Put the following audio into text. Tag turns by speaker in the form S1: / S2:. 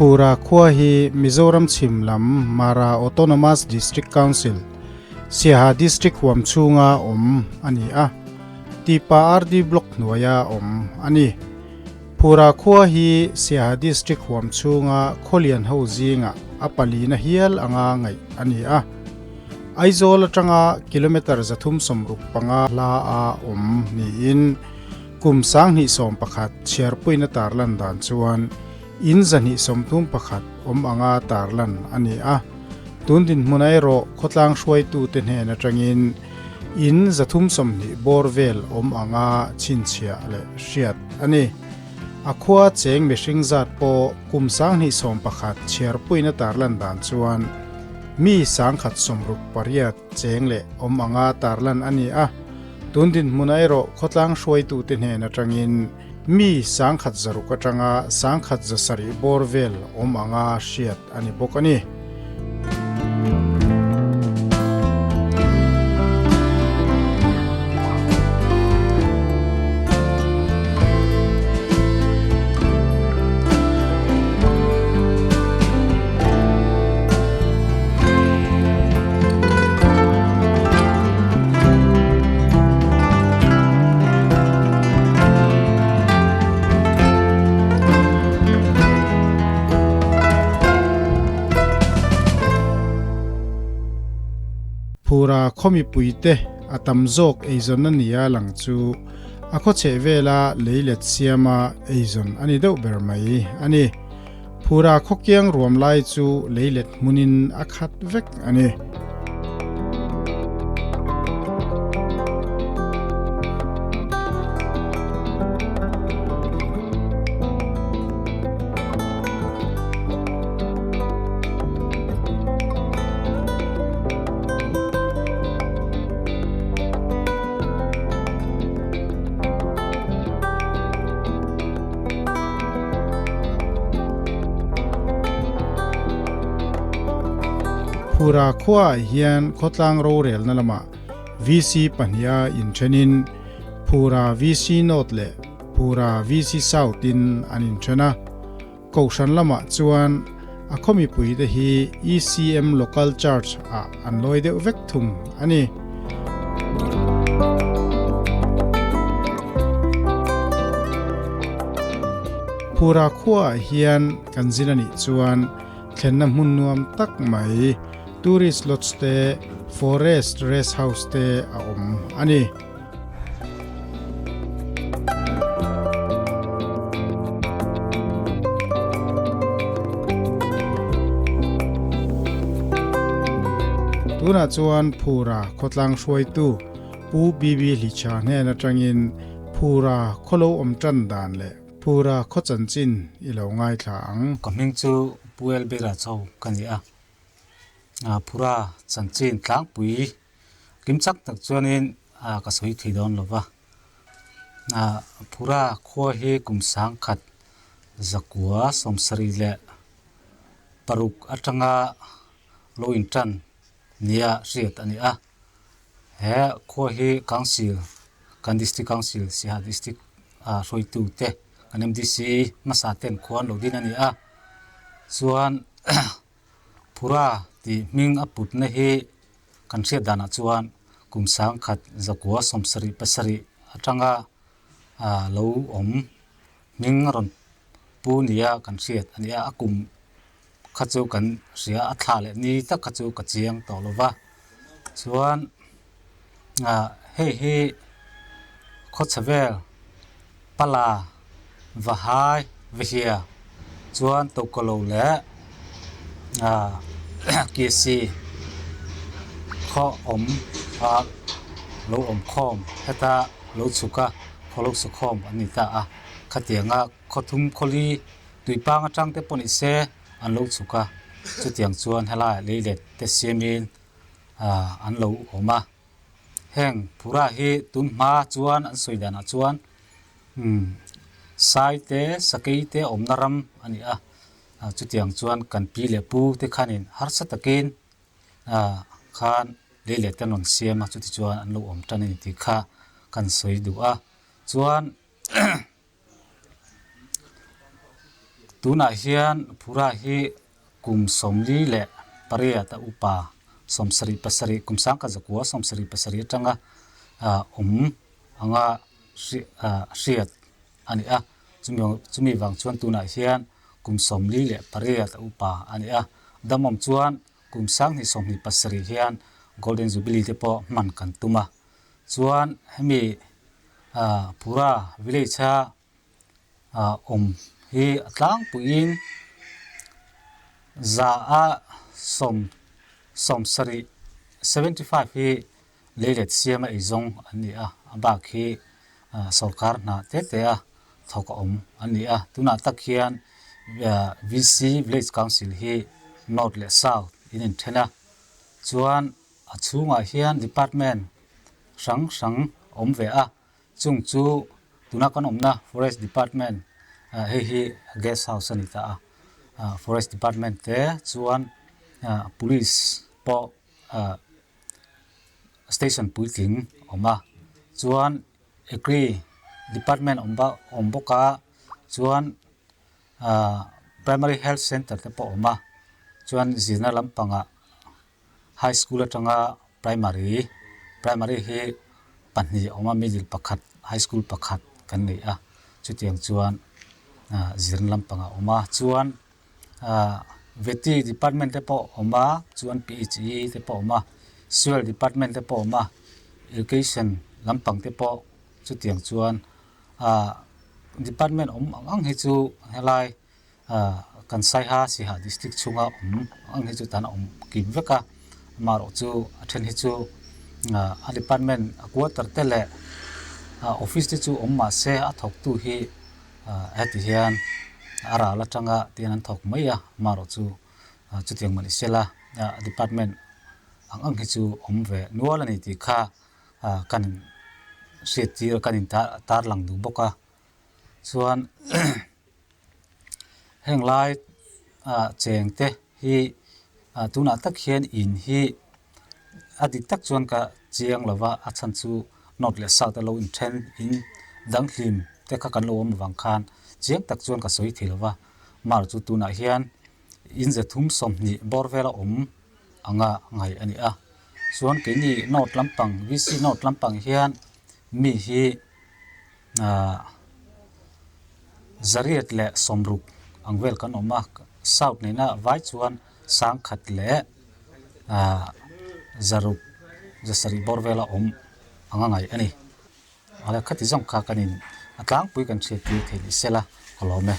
S1: Phura khua hi Mizoram chhim lam Mara Autonomous District Council, Siaha District huam chhunga awm a ni a, Tipa RD Block hnuaia awm a ni. Phura khua hi Siaha District huam chhunga khawlian ho zingah a palina hial anga ngaih a ni a. Aizawl atanga kilometre 365 hla a awm niin kum 2011 chhiarpuina tarlan dan chuan in 231 awm anga tarlan a ni a. Tun dinhmun erawh khawtlang hruaitute hnen atangin in 320 bawr vel awm anga chhinchhiah leh hriat a ni. A khua cheng mihring zat pawh kum 2011 chhiarpuina tarlan dan chuan mi 168 cheng leh awm anga tarlan a ni a. Tun dinhmun erawh khawtlang hruaitute hnen atangin mi 106 atanga 107 bawr vel awm anga hriat a ni bawk a ni. Phura khawmipuite a tam zawk eizawn a ni a lang chu a khawchheh vela leilet siama eizawn a ni deuh ber mai a ni. Phura khawkiang ruam lai chu leilet hmunin a khat vek a ni. Phura khuaah hian khawtlang rorelna lamah VC pahniha inthenin Phura VC North leh Phura VC South in an inthen a. Kohhran lamah chuan a khawmipuite hi ECM Local Church ah an lawi deuh vek thung a ni. Phura khuaah hian kan zin a nih chuan thlenna hmun nuam tak mai tourist lodge te, forest rest house te a awm a ni. Tunah chuan Phura khawtlang hruaitu Pu BB Hlicha hnen atangin Phura khawlo awm tan dan leh Phura khaw chanchin i lo ngaithla ang.
S2: Ka hming chu Pu Elbera Chau ka ni a, Phura chanchin tlangpui kim chak tak chuanin ka sawi thei dawn lo va. Phura khua hi kum 1976 atanga lo intan nia hriat a ni a. He khua hi council kan district council Siaha district ah hruaitu te kan M_D_C hmasa ten khua an lo din a ni a. Chuan Phura tih hming a putna hi kan hriat danah chuan kum 1977 atanga lo awm hming a rawn pu nia kan hriat a ni a, a kum kha chu kan hria a thla leh ni tak kha chu ka chiang tawh lo va chuan hei hi khawchhe vel pala vahai vahia chuan tokolo leh kc khaw awm a lo awm khawm heta lo chhuk a khaw lo sa khawm an ni ta a khatianga khawthum khawli tuipang atang te pawh ni se an lo chhuk a chutiang chuan helai leilet te siamin an lo awm a heng phura hi tun hma chuan an sawi danah chuan sai te sakei te awmna ram a ni a chutiang chuan kan pi leh pu te khanin harsa takin khan leilet te an rawn siam a chuti chuan an lo awm tan a ni tih kha kan sawi duh a chuan. Tunah hian Phura hi kum 48 a upa, 77, kum 1977 atanga awm anga hriat a ni a. Chumi vang chuan tunah hian kum 48 a upa a ni a. Damawm chuan kum 2027 hian Golden Jubilee te pawh hman kan tum a. Chuan hemi Phura village a awm hi a tlangpuiin za a sawm sawmsarih 75 hi leilet siama eizawng an ni a, a bak hi sorkar hna te te a thawk a awm an ni a. Tunah tak hian VC Village Council hi North leh South in inthen a, chuan a chhungah hian department hrang hrang a awm ve a. Chung chu tuna kan awmna Forest Department hei hi Guest House a ni ta a, Forest Department te chuan Police pawh Station puitling a awm a, chuan Agri Department awm awm bawk a, chuan Primary Health Centre te pawh a awm a, chuan zirna lampangah High School atanga Primary, Primary hi pahnih a awm a, Middle pakhat, High School pakhat kan nei a, chutiang chuan zirna lampang a awm a, chuan Vety Department te pawh a awm a, chuan PHE te pawh a awm a, Soil Department te pawh a awm a, Education lampang te pawh chutiang chuan Department awm ang ang hi chu helai. Kan Saiha Siha District chhunga awm ang hi chu tan a awm kim vek a, amaherawh chu a then hi chu a department a quarter te leh office te chu awm mah se a thawktu hi heti hian a ral atanga tihian an thawk mai a, amaherawh chu chutiang mah ni sela department ang ang hi chu awm ve nual a ni tih kha kan hriattir kan in tarlang duh bawk a, chuan. Heng lai ah cheng te hi ah tunah tak hian in hi a dik tak chuan ka chiang lo va a chhan chu north leh south a lo inthen in dang hlim te kha kan lo awm avang khan chiang tak chuan ka sawi thei lo va mar chu tunah hian in 320 bawr vela awm anga ngaih a ni a chuan keini north lampang VC north lampang hian mi hi. 160 ang vel kan awm a south nena vai chuan 1,600 bawr vela awm anga ngaih a ni a khati zawng kha kan in a tlangpui kan hriat tir thei ni sela ka lawm e.